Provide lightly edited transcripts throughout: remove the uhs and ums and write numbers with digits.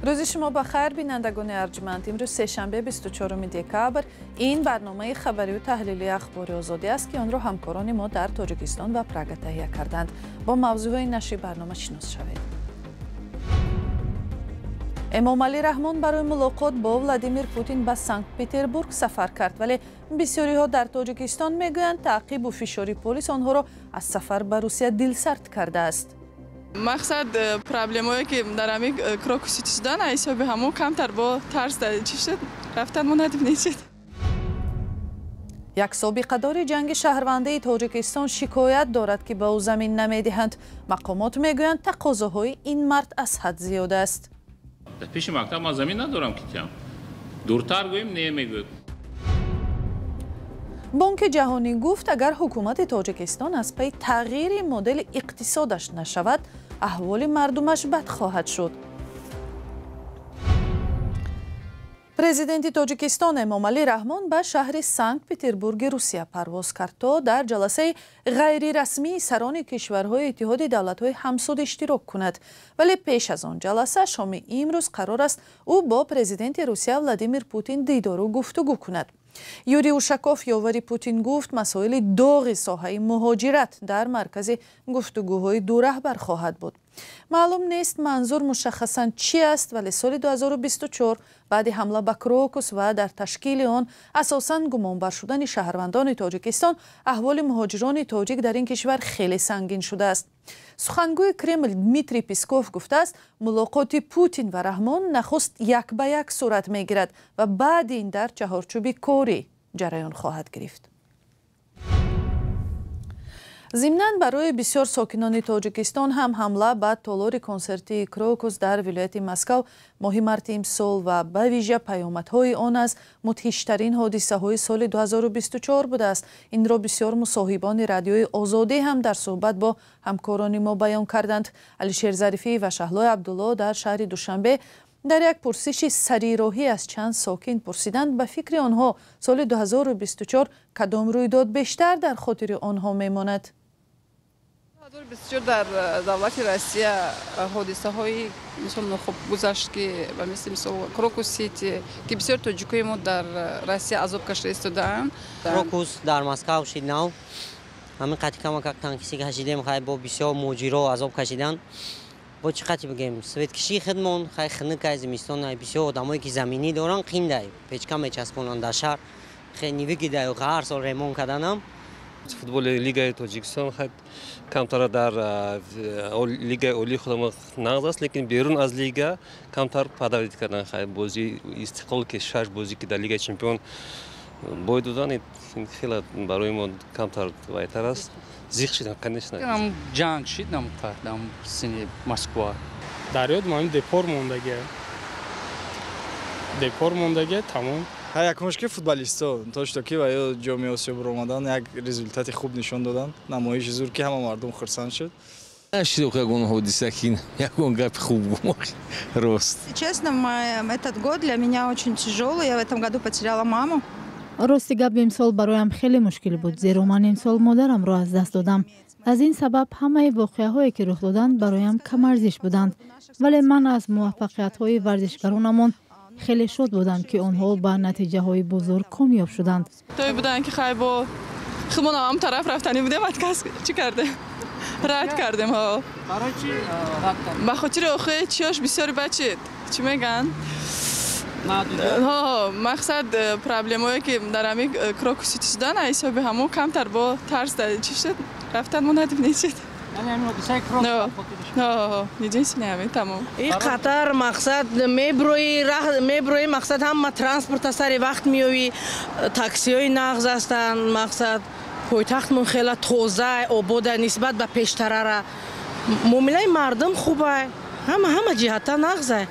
Рӯзи шумо ба хайр, бинандагони арҷманд. Имрӯз сешанбе, 24 декабр. Ин барномаи хабарию таҳлилии Ахбори Озодӣ аст, ки онро ҳамкорони мо дар Тоҷикистон ва Прага таҳия карданд. Бо мавзӯъҳои нашри барнома шинос шавед. Эмомалӣ Раҳмон барои мулоқот бо Владимир Путин ба Санкт-Петербург сафар кард, вале бисёриҳо дар Тоҷикистон мегӯянд, таъқибу фишори полис онҳоро аз сафар ба Русия дилсард кардааст. Мақсад, проблемое ки дар ҳами Крокус Сити шудан, ҳисоби ҳамон камтар бо тарс чӣ шуд, рафтан мо надибнечид. Як собиқадори ҷанги шаҳрвандии Тоҷикистон шикоят дорад, ки ба ӯ замин намедиҳанд. Мақомот мегӯянд, тақозоҳои ин мард аз ҳад зиёд аст. Дар пеши мактаб ман замин надорам, ки тиям дуртар гӯем, не мегӯяд. Бонки Ҷаҳонӣ гуфт, агар ҳукумати Тоҷикистон аз пайи тағйири модели иқтисодаш нашавад, аҳволи мардумаш бад хоҳад шуд. Президенти Тоҷикистон Эмомалӣ Раҳмон ба шаҳри Санкт-Петербурги Русия парвоз кард, то дар ҷаласаи ғайрирасмии сарони кишварҳои Иттиҳоди давлатҳои ҳамсуд иштирок кунад. Вале пеш аз он ҷаласа, шоми имрӯз қарор аст, ӯ бо президенти Русия Владимир Путин дидору гуфтугӯ кунад. Юрий Ушаков, ёвари Путин, гуфт, масоили доғи соҳаи муҳоҷират дар маркази гуфтугӯҳои ду раҳбар хоҳад буд. Маълум нест, манзур мушаххасан чи аст, вале соли 2024 баъди ҳамла ба Крокус ва дар ташкили он асосан гумонбар шудани шаҳрвандони Тоҷикистон, аҳволи муҳоҷирони тоҷик дар ин кишвар хеле сангин шудааст. Сухангӯи Кремл Дмитрий Песков гуфтааст, мулоқоти Путин ва Раҳмон нахуст як ба як сурат мегирад ва баъди ин дар чаҳорчӯби корӣ ҷараён хоҳад гирифт. Зимнан, барои бисёр сокинони Тоҷикистон ҳам ҳамла ба толори консертии Крокус дар вилояти Москав моҳи марти имсол ва ба вижа паёмадҳои он аз мудҳиштарин ҳодисаҳои соли 2024 будааст. Инро бисёр мусоҳибони Радиои Озодӣ ҳам дар суҳбат бо ҳамкорони мо баён карданд. Алишер Зарифӣ ва Шаҳлои Абдулло дар шаҳри Душанбе дар як пурсиши сарироҳӣ аз чанд сокин пурсиданд, ба фикри онҳо соли 2024 кадом рӯйдод бештар дар хотири онҳо мемонад. 2024 дар давлати Россия ҳодисаҳои, мисол, нохуб гузашт, ки ба мисли, мисол, Крокус Сити, ки бисёр тоҷикои мо дар Россия азоб кашида истодаанд. Крокус дар Москав шид нав, ҳамин қати камакак танкиси кашидем. Хай, бо бисёр муҳоҷиро азоб кашиданд. Бо чӣ қати бигем, светкишии худмон хай хунукай, зимистон бисёр одамое ки заминӣ доранд, қиндай, печка мечаспонанд дар шаҳр, хе невыгодно ю ҳар сол ремонт карданам. Футболи лигаи Тоҷикистон камтар дар лигаи олии худамон нағз аст, лекин берун аз лига камтар подавить кардан. Хай, бозии Истиқлол, ки шаш бозӣ ки дар Лигаи чемпион бой додан, ин хеле барои мо камтар вайтар аст, зиқ шидам, конечно. Ҷанг шид нам сини Москва. Дар ёд ман депор мондагия, депор мондагия, тамом. Ҳар якумш ки футболистҳо то что ки ва ё Ҷоми Осиё баромадан, як результати хуб нишон доданд, намоиши зур, ки ҳама мардум хурсанд шуд. Нашидок ягон ҳодиса, ки ягон гапи хуб гумор, рост. Честно, этот год для меня очень тяжелый. Я в этом году потеряла маму. Рости гап, имсол бароям хеле мушкил буд, зеро ман имсол модарамро аз даст додам. Аз ин сабаб ҳамаи воқеаҳое, ки рух доданд, бароям камарзиш буданд. Вале ман аз муваффақиятҳои варзишгаронамон хеле шод будам, ки онҳо ба натиҷаҳои бузург комёб шуданд. Той буданд, ки хай, бо худмон ҳам тараф рафтанӣ будем, отказ чӣ кардем, рад кардем. Ҳо, ба хотири охи чиёш бисёри бачи чӣ мегӯянд. Ҳо, мақсад, проблемое ки дар ҳами Крокус Сити шудан, ҳисоби ҳамон камтар бо тарс чӣ шуд, рафтан мо надибнечид. Единственное, ҳамин, тамом. И қатар, мақсад, меброи, меброи, мақсад, ҳама транспорта сари вақт меоӣ, таксиҳои нағз ҳастанд. Мақсад, пойтахтмон хела тоза, обода нисбат ба пештарара. Муомилаи мардум хубай, ҳама ҷиҳатта нағзай.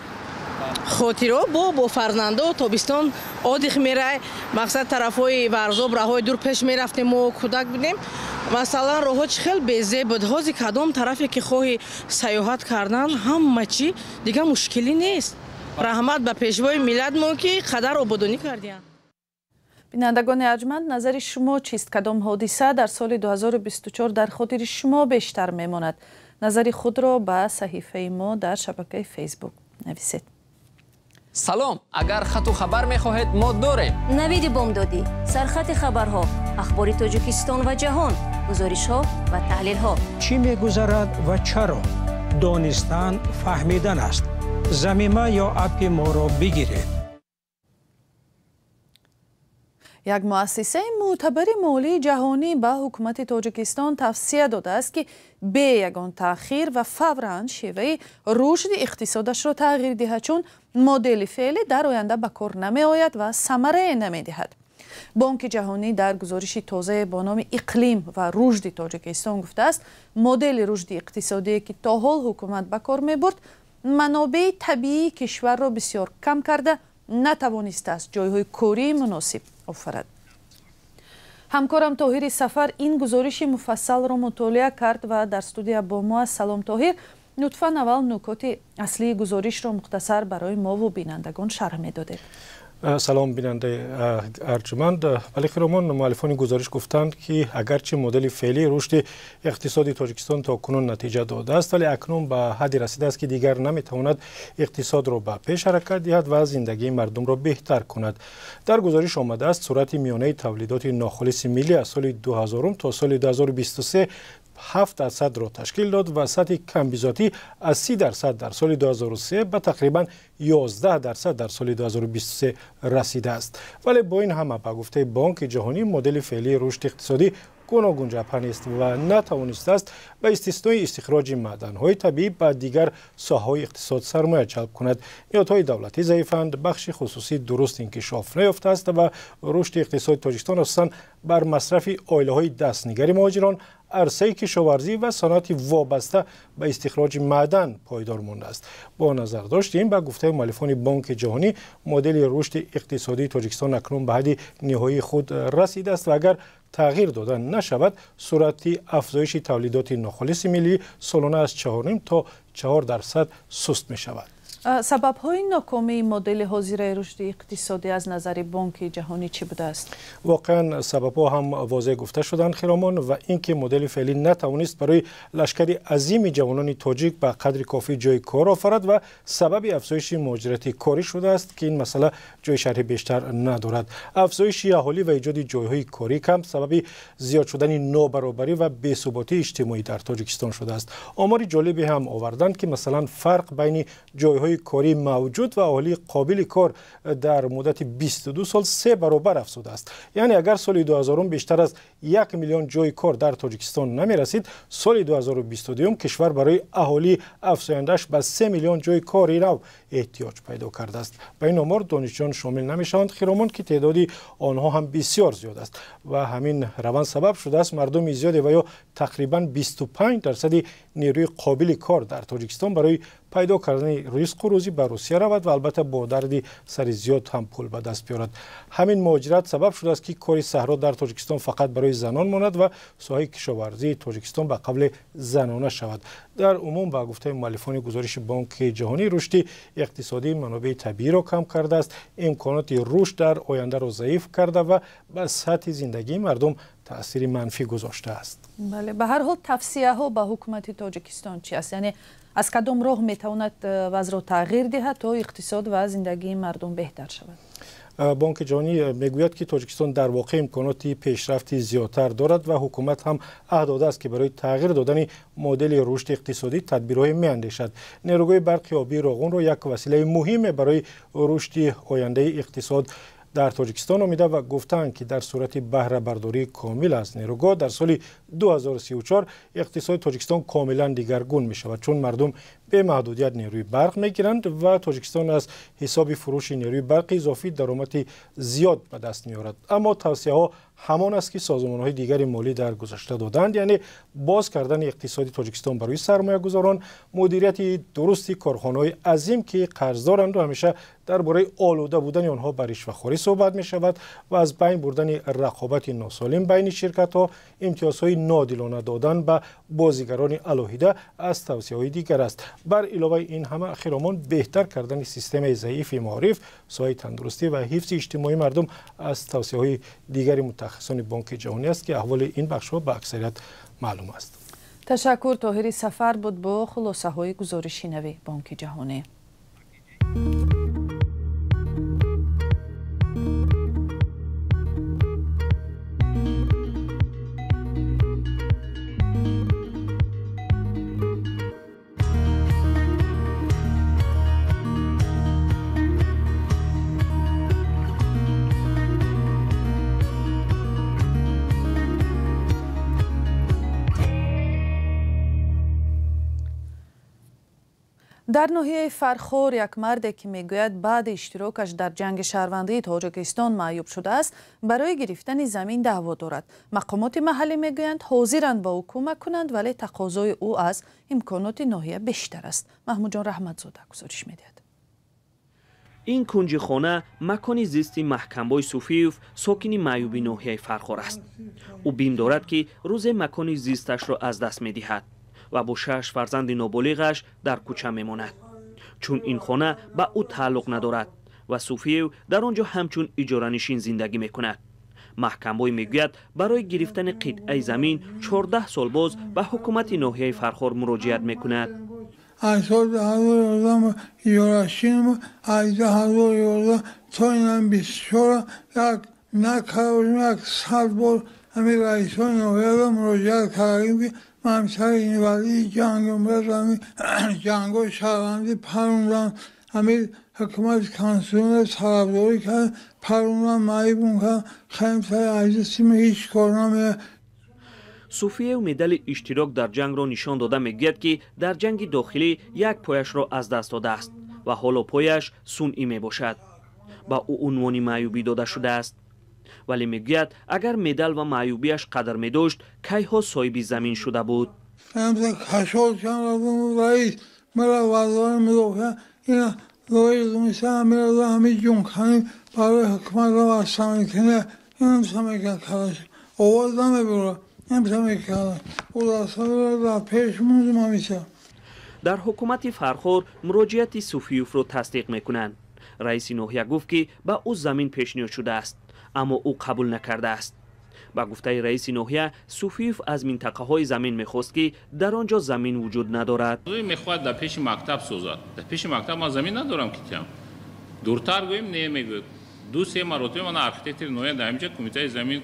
Хотиро бо фарзандо тобистон отдых мерай, мақсад, тарафҳои Варзоб, раҳои дур пеш мерафтем, мо кӯдак будем, масалан, роҳҳо чӣ хел безеб буд. Ҳозир кадом тарафе ки хоҳӣ сайёҳат кардан, ҳама чӣ дигар мушкилӣ нест. Раҳмат ба пешвои миллатмон, ки қадар ободонӣ кардиянд. Бинандагони арҷманд, назари шумо чист? Кадом ҳодиса дар соли 2024 дар хотири шумо бештар мемонад? Назари худро ба саҳифаи мо дар шабакаи Фейсбук нависед. Салом, агар хату хабар мехоҳед, мо дорем. Навиди бомдодӣ, сархати хабарҳо, ахбори Тоҷикистон ва ҷаҳон, гузоришҳо ва таҳлилҳо. Чӣ мегузарад ва чаро? Донистан фаҳмидан аст. Замима ё аппи моро бигиред. Як муассисаи мӯътабари молии ҷаҳонӣ ба ҳукумати Тоҷикистон тавсия додааст, ки бе ягон таъхир ва фавран шеваи рушди иқтисодашро тағйир диҳад, чун модели феълӣ дар оянда ба кор намеояд ва самарае намедиҳад. Бонки ҷаҳонӣ дар гузориши тозае бо номи «Иқлим ва рушди Тоҷикистон» гуфтааст, модели рушди иқтисодие, ки то ҳол ҳукумат ба кор мебурд, манобеи табиии кишварро бисёр кам карда натавонистааст ҷойҳои кории муносиб офарад. Ҳамкорам Тоҳири Сафар ин гузориши муфассалро мутолиа кард ва дар студия бо мо аст. Салом, Тоҳир. Лутфан аввал нукоти аслии гузоришро мухтасар барои мову бинандагон шарҳ медодед. Салом, бинандаи арҷманд. Вале хиромон, муаллифони гузориш гуфтанд, ки агарчи модели феълии рушди иқтисоди Тоҷикистон то кунун натиҷа додааст, вале акнун ба ҳадде расидааст, ки дигар наметавонад иқтисодро ба пеш ҳаракат диҳад ва зиндагии мардумро беҳтар кунад. Дар гузориш омадааст, суръати миёнаи тавлидоти нохолиси миллӣ аз соли 2000 то соли 2023 7%-ро ташкил дод ва сатҳи камбизоатӣ аз 30% дар соли 2003 ба тақрибан 11% дар соли 2023 расидааст. Вале бо ин ҳама, ба гуфтаи Бонки ҷаҳонӣ, модели феълии рушди иқтисодӣ гуногунҷабҳа нест ва натавонистааст ба истиснои истихроҷи маъданҳои табиӣ ба дигар соҳаҳои иқтисод сармоя ҷалб кунад. Ниҳодҳои давлатӣ заифанд, бахши хусусӣ дуруст инкишоф наёфтааст ва рушди иқтисоди Тоҷикистон асосан бар масрафи оилаҳои дастнигари муҳоҷирон, арсаи кишоварзӣ ва саноати вобаста ба истихроҷи маъдан пойдор мондааст. Бо назардошти ин, ба гуфтаи муаллифони Бонки ҷаҳонӣ, модели рушди иқтисодии Тоҷикистон акнун ба ҳадди ниҳоии худ расидааст ва агар тағйир дода нашавад, суръати афзоиши тавлидоти нохолиси миллӣ солона аз 4,5 то 4% суст мешавад. Сабабҳои нокомии модели ҳозираи рушди иқтисодӣ аз назари Бонки ҷаҳонӣ чӣ будааст? Воқеан, сабабҳо ҳам возеҳ гуфта шуданд, хиромон, ва ин ки модели феълӣ натавонист барои лашкари азими ҷавонони тоҷик ба қадри кофӣ ҷои кор офарад ва сабаби афзоиши муҳоҷирати корӣ шудааст, ки ин масъала ҷои шарҳи бештар надорад. Афзоиши аҳолӣ ва эҷоди ҷойҳои корӣ кам сабаби зиёд шудани нобаробарӣ ва бесуботии иҷтимоӣ дар Тоҷикистон шудааст. Омори ҷолибе ҳам оварданд, ки масалан фарқ байни ҷойҳои корӣ мавҷуд ва аҳолии қобили кор дар муддати 22 сол 3 баробар афзудааст. Яъне агар соли 2000 бештар аз 1 миллион ҷои кор дар Тоҷикистон намерасид, соли 2022 кишвар барои аҳолии афзояндааш ба 3 миллион ҷои кори нав эҳтиёҷ пайдо кардааст. Ба ин омор донишҷӯён шомил намешаванд, хиромон, ки теъдоди онҳо ҳам бисёр зиёд аст ва ҳамин раванд сабаб шудааст мардуми зиёде ва ё тақрибан 25% нерӯи қобили кор дар Тоҷикистон барои пайдо кардани ризқу рӯзӣ ба Русия равад ва албатта бо дарди сари зиёд ҳам пул ба даст биёрад. Ҳамин муҳоҷират сабаб шудааст, ки кори саҳро дар Тоҷикистон фақат барои занон монад ва соҳаи кишоварзии Тоҷикистон ба қавле занона шавад. Дар умум, ба гуфтаи муаллифони гузориши Бонки ҷаҳонӣ, рушди иқтисодии манобеи табииро кам кардааст, имконоти рушд дар ояндаро заиф карда ва ба сатҳи зиндагии мардум таъсири манфӣ гузоштааст. Бале, ба ҳар ҳол тавсияҳо ба ҳукумати Тоҷикистон чи аст? Яъне аз кадом роҳ метавонад вазъро тағйир диҳад, то иқтисод ва зиндагии мардум беҳтар шавад? Бонки ҷаҳонӣ мегӯяд, ки Тоҷикистон дар воқеъ имконоти пешрафти зиёдтар дорад ва ҳукумат ҳам аҳд додааст, ки барои тағйир додани модели рушди иқтисодӣ тадбирҳое меандешад. Нерӯгоҳи барқи обии Роғунро як василаи муҳиме барои рушди ояндаи иқтисод дар Тоҷикистон омида ва гуфтаанд, ки дар сурати баҳрабардории комил аз нерӯгоҳ дар соли 2034 иқтисоди Тоҷикистон комилан дигаргун мешавад, чун мардум бемаҳдудият нерӯи барқ мегиранд ва Тоҷикистон аз ҳисоби фурӯши нерӯи барқи изофӣ даромади зиёд ба даст меорад. Аммо тавсияҳо ҳамон аст, ки созмонҳои дигари молӣ дар гузашта доданд, яъне боз кардани иқтисоди Тоҷикистон барои сармоягузорон, мудирияти дурусти корхонаҳои азим, ки қарздоранд ва ҳамеша дар бораи олуда будани онҳо ба ришвахорӣ суҳбат мешавад, ва аз байн бурдани рақобати носолим байни ширкатҳо, имтиёзҳои нодилона додан ба бозигарони алоҳида аз тавсияҳои дигар аст. Бар иловаи ин ҳама, хиромон, беҳтар кардани системаи заифи маориф, соҳаи тандурустӣ ва ҳифзи иҷтимоии мардум аз тавсияҳои дигари мутахассисони Бонки ҷаҳонӣ аст, ки аҳволи ин бахшҳо ба аксарият маълум аст. Ташаккур. Тоҳири Сафар буд бо хулосаҳои гузориши нави Бонки ҷаҳонӣ. Дар ноҳияи Фархор як марде, ки мегӯяд, баъди иштирокаш дар ҷанги шаҳрвандии Тоҷикистон маъюб шудааст, барои гирифтани замин даъво дорад. Мақомоти маҳаллӣ мегӯянд, ҳозиранд ба ӯ кӯмак кунанд, вале тақозои ӯ аз имконоти ноҳия бештар аст. Маҳмудҷон Раҳматзода гузориш медиҳад. Ин кунҷи хона макони зисти Маҳкамбой Суфиев, сокини маъюби ноҳияи Фархор аст. Ӯ бим дорад, ки рӯзе макони зисташро аз даст медиҳад ва бо шаш фарзанди ноболиғаш дар кӯча мемонад, чун ин хона ба ӯ тааллуқ надорад ва Суфиев дар он ҷо ҳамчун иҷоранишин зиндагӣ мекунад. Маҳкамбой мегӯяд, барои гирифтани қитъаи замин 14 сол боз ба ҳукумати ноҳияи Фархор муроҷиат мекунад. Аз соли 2011 иҷорашинам, аз 2011 то инам 24 як накардем, як 100 бор ҳамин раисони ноҳияро муроҷиат кардем, ки ман сари инвалиди ҷангам, ҳамин ҷангҳои шаҳрвандӣ парондам, ҳамин ҳукумати конститутсионро тарафдорӣ кардем, парондам, маъюбум кардам, хаем сари азизсима ҳеҷ кор намеяд. Суфиев медали иштирок дар ҷангро нишон дода мегӯяд, ки дар ҷанги дохилӣ як пояшро аз даст додааст ва ҳоло пояш сунъӣ мебошад. Ба ӯ унвони маъюбӣ дода шудааст, вале мегӯяд, агар медал ва маъюбиаш қадр медошт, кайҳо соҳиби замин шуда буд. Дар ҳукумати Фархор муроҷиати Суфиевро тасдиқ мекунанд. Раиси ноҳия гуфт, ки ба ӯ замин пешниҳод шудааст, аммо ӯ қабул накардааст. Ба гуфтаи раиси ноҳия, Суфиев аз минтақаҳои замин мехост, ки дар он ҷо замин вуҷуд надорад. Мехоҳад дар пеши мактаб созад. Дар пеши мактаб ман замин надорам, ки тиям. Дуртар гӯем, не, мегӯяд. 2-3 маротиба ман архитектори ноҳия дар ҳаминҷа кумитаи замин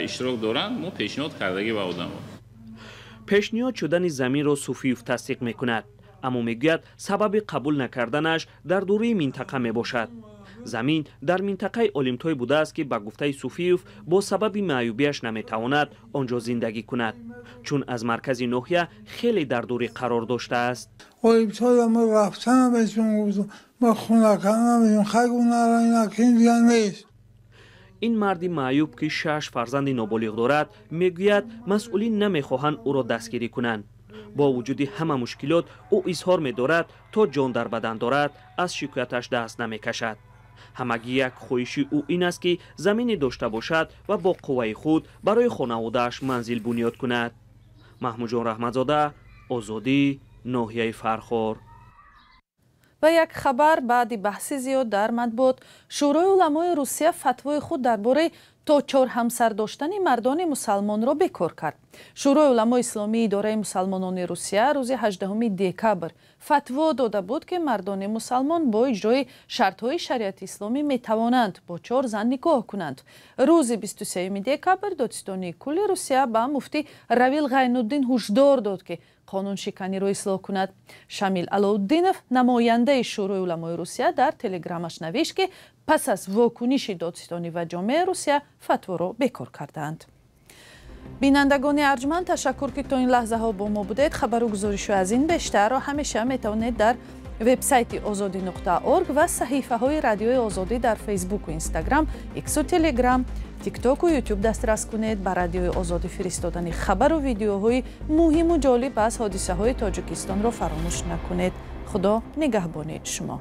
иштирок доранд, мо пешниҳод кардагӣ ба одамо. Пешниҳод шудани заминро Суфиев тасдиқ мекунад, аммо мегӯяд, сабаби қабул накарданаш дар дурии минтақа мебошад. Замин дар минтақаи Олимтой будааст, ки ба гуфтаи Суфиев бо сабаби маъюбиаш наметавонад он ҷо зиндагӣ кунад, чун аз маркази ноҳия хеле дар дурӣ қарор доштааст. Олимтойда мо рафтан намешон, мо хона кардан намешон, хайгу наранакин дигар нест. Ин марди маъюб, ки 6 фарзанди ноболиғ дорад, мегӯяд, масъулин намехоҳанд ӯро дастгирӣ кунанд. Бо вуҷуди ҳама мушкилот ӯ изҳор медорад, то ҷон дар бадан дорад, аз шикояташ даст намекашад. Ҳамагӣ як хоҳиши ӯ ин аст, ки замине дошта бошад ва бо қувваи худ барои хонаводааш манзил бунёд кунад. Маҳмудҷон Раҳматзода, Озодӣ, ноҳияи Фархор. Ва як хабар баъди баҳси зиёд дар матбуот: Шӯрои уламои Русия фатвои худ дар бораи то 4 ҳамсар доштани мардони мусалмонро бекор кард. Шӯрои уламои исломии идораи мусалмонони Русия рӯзи 18 декабр фатво дода буд, ки мардони мусалмон бо иҷрои шартҳои шариати исломӣ метавонанд бо 4 зан никоҳ кунанд. Рӯзи 23 декабр додситонии кулли Русия ба муфтӣ Равил Ғайнуддин ҳушдор дод, ки қонуншиканиро ислоҳ кунад. Шамил Алоуддинов, намояндаи Шӯрои уламои Русия, дар телеграмаш навишт, ки пас аз вокуниши додситонӣ ва ҷомеаи Русия фатворо бекор кардаанд. Бинандагони арҷманд, ташаккур, ки то ин лаҳзаҳо бо мо будед. Хабару гузоришҳо аз ин бештарро ҳамеша метавонед дар вебсайти озодӣ.орг ва саҳифаҳои Радиои Озодӣ дар Фейсбуку Инстаграм, Иксу Телеграм, Тиктоку Ютуб дастрас кунед. Ба Радиои Озодӣ фиристодани хабару видеоҳои муҳиму ҷолиб аз ҳодисаҳои Тоҷикистонро фаромӯш накунед. Худо нигаҳбони шумо.